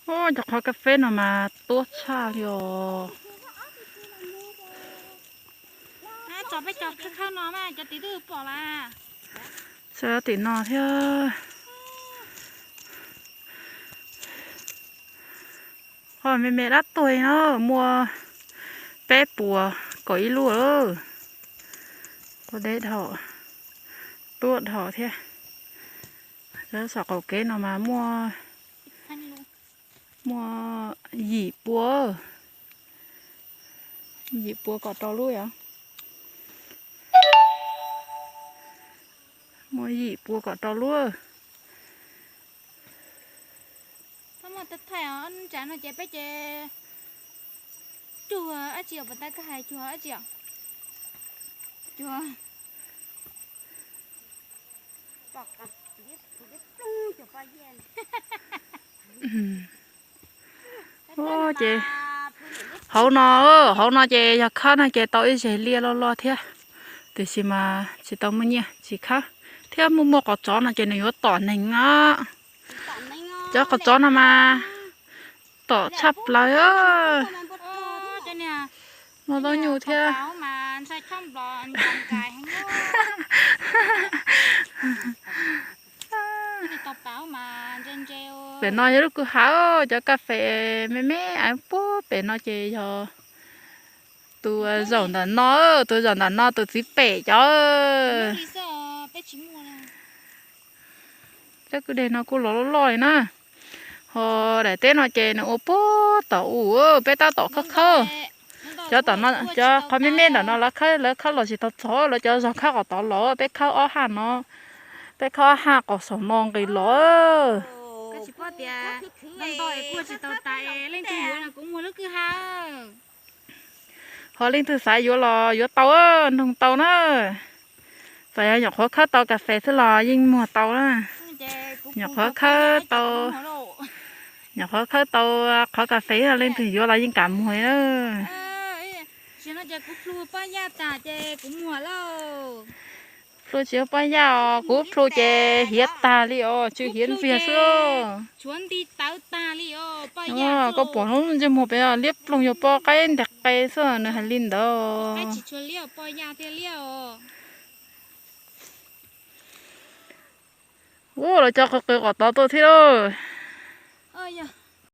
Cov qhov kas fes no mas tuab tshaj li os. Sab tim no thiab. Qhov me me dab tuag no muaj peb puas kaum ib lub. Quav deb dhau, tuab dhau thiab. Cov saum qaum kev no mas muaj, muaj yim pua, yim pua kaum rau lub yom. Muaj yim pua kaum rau lub. Thaum muaj thaij thaij os, nram no ces peb ces cuag dab tsi os, puas tau koj hais cuag dab tsi os? Cuag Ua ces hauv no, hauv no ces yog khawb no ces tau ib zeg liaj loj loj thiab, tiam sis mas tsis tau muaj nyiaj tsis khawb, thiab muaj muaj qos tsov no ces nws yuav tom neeg na. Cov qos tsov no mas tom tshaj plaws. Muaj zaub nyuj thiab. Pem no yog lub kwj ha, cov kas fes me me puag pem no ces yog tus zaum ntawm no, tus zaum ntawm no tus txiv pem cov. Cov kwj deg no kuj los loj loj li na. Ho daim teb no ces nws ua puag tom u, peb tab tom khawb khawb. Cov tom no, cov qhov me me ntawm no lawv khawb, lawv khawb los tsis tau txog, lawv cov zog khawb qhov tod los, peb khawb ob haj no, peb khawb ob haj qhov saum no nqis los. Ho leej twg xav yuav los yuav tau, nug tau na. Txawm yog nyuam qhuav khawb tau kas fes xwb los yeej muag tau na. Nyuam qhuav khawb tau, nyuam qhuav khawb tau qhov kas fes, leej twg yuav los yeej kam muag na. Plhu tsis ua poj yaj os, kuv plhu ces hiav tag li os, tsw hiav ntxiag xwb. Koj pom lub ntsej muag pem liab ploog, yog poj qaib nteg qe xwb, nws hais li ntawd. Ua los cov qhov qws qhov tod tuaj thiab lauj.